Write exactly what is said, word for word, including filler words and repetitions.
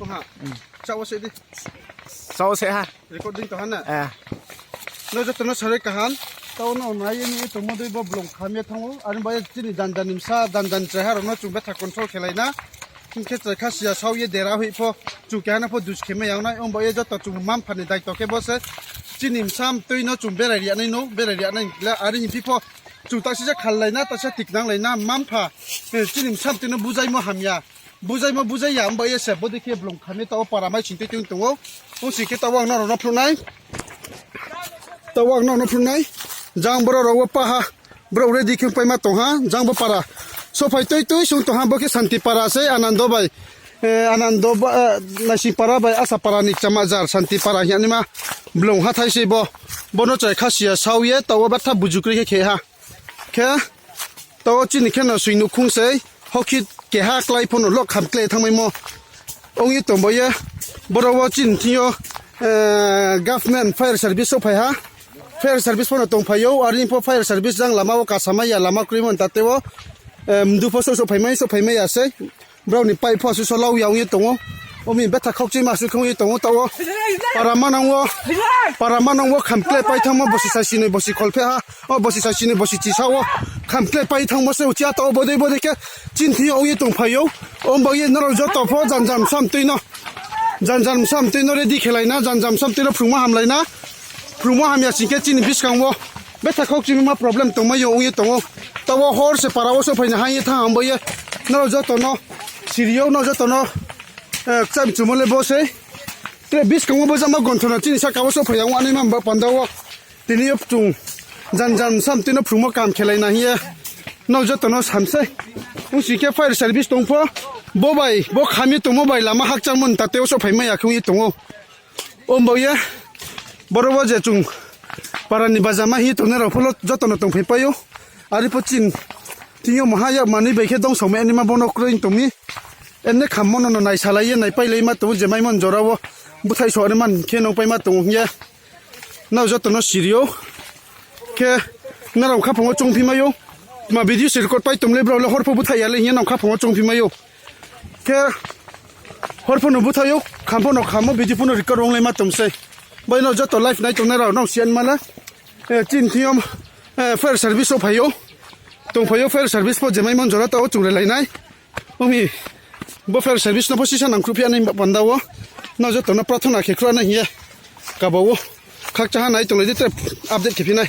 Ha. Chao se di. Chao se ha. Recording to ha na? Nrao joto no sarui kaham. Tao no nai ye ni tongmo dei bo blong kham ye thanng ou. Are bai ye chini janja ni bsa, janja ni chraiha rao no chung betha control khelai na. Hing khe chrai kha siya sao ye dera hoih pho. Chung keha no pho dus khe mai ya nai. Ong bai ye joto chung mma-mpha ni daito khe bo se. Chini bsa mtui no chung berai ri ya nai no, berai ri ya nai le are hing phi pho. Chung taksi se khallai na, taksi se tiknanglai na, mma-mpha. Chini bsa mtui no buzaimo hamya. Buzaimo buzai ya, ong bai ye se bodei khe blong kham ye tao para mai sing tui tui tong ou. Ong sing khe tao ang nrao no phnuh nai. Tao ang nrao no phnuh nai. Jang boro rao wo pa ha. Brouh ready khe paima tong ha. Jang bo para. Sophai tui tui sung tong ha, bo khe Santi para sei, Anando bai. Anando, Naising para bai Asa para ni kchama jar Santi para hing ye naima blong hathái sei bo. Bo no chrai kha siya sao ye tao wo betha buju kroi khe khe ha. Khe tao wo chini khe no soi nuhkhung sei, hokhi keha klái pho no lok kham klái thanngmaimo. Ong ye tong bai ye, boro wo chini thing yo government fire service souhphai ha. Fire service pho no tongphai ou, are ni pho fire service jang lama wo kasamai ya, lama kroimo ni tate wo mdu pho souh souhphaimai, souhphaimai ya sei. Brao ni pipe pho asuh so lau ya ong ye tong ou. Omi betha khaukchima asuh khe ong ye tong ou tao wo. Para manang wo, para manang wo kham klái pai thanngmo bosi saisi ni bosi kholpheh ha. O bosi saisi ni bosi chisa wo kham klái pai thanngmo se uchih ha tao wo bodei bodei khe chini thing yo ong ye tongphai ou. Ong bai ye nrao joto pho janja bsa mtui no, janja bsa mtui no ready khelai na, janja bsa mtui no phrungmo hamlai na. Phrungmo hamya sing khe chini buskang wo betha khaukchima problem tongmai yo ong ye tong ou. Tao wo hor se para wo souhphai na haing ye thanng ha ong bai ye. Nrao joto no siri ou, nrao joto no kcham chumo le bo sei. Tre buskang wo bo jama gontho no chini saka wo souhphai ya ong anaima ba panda wo. Tini yo chung janja bsa mtui no phrungmo kaham khelai na hing ye nrao joto no sam sei. Ong sing khe fire service tong pho, bo bai bo kham ye tongmo bai lama hakchangmo ni tate wo souhphaimai ya khe ong ye tong ou. Ong bai ye, boro wo je chung para ni bajama hing ye tongnai rao pho joto no tongphai pai ou. Are pho chini thing yo maha yak manoi bai khe dongsaomai naima bo no kroi tong mi. Emne khammo no no naisalai ye naipailai ma tong ou, je maimo ni jora wo búthaih so naima khe nungpaima tong ou hing ye. Nrao joto no siri ou. Khe nrao khaphang wo choungphi mai ou. Tma video se record pai tong le brao le hor pho búthaih ya le hing ye nrao khaphang wo choungphi mai ou. Khe hor pho no búthaih ou, kham pho no kham ou, video pho no record onglaima tong sei. Bai nrao joto live nai tongnai rao nrao si anma le. Chini thing yo fire service souhphai ou. Tongphai ou fire service pho je maimo ni jora tao wo chung relai nai. Omi bo fire service no pho sisa nangkhruhphi ya nai ba panda wo. Nrao joto no prathona khe khruh nai hing ye. Kaba wo. Khakchang ha nai tonglai di tre update khe phi nai.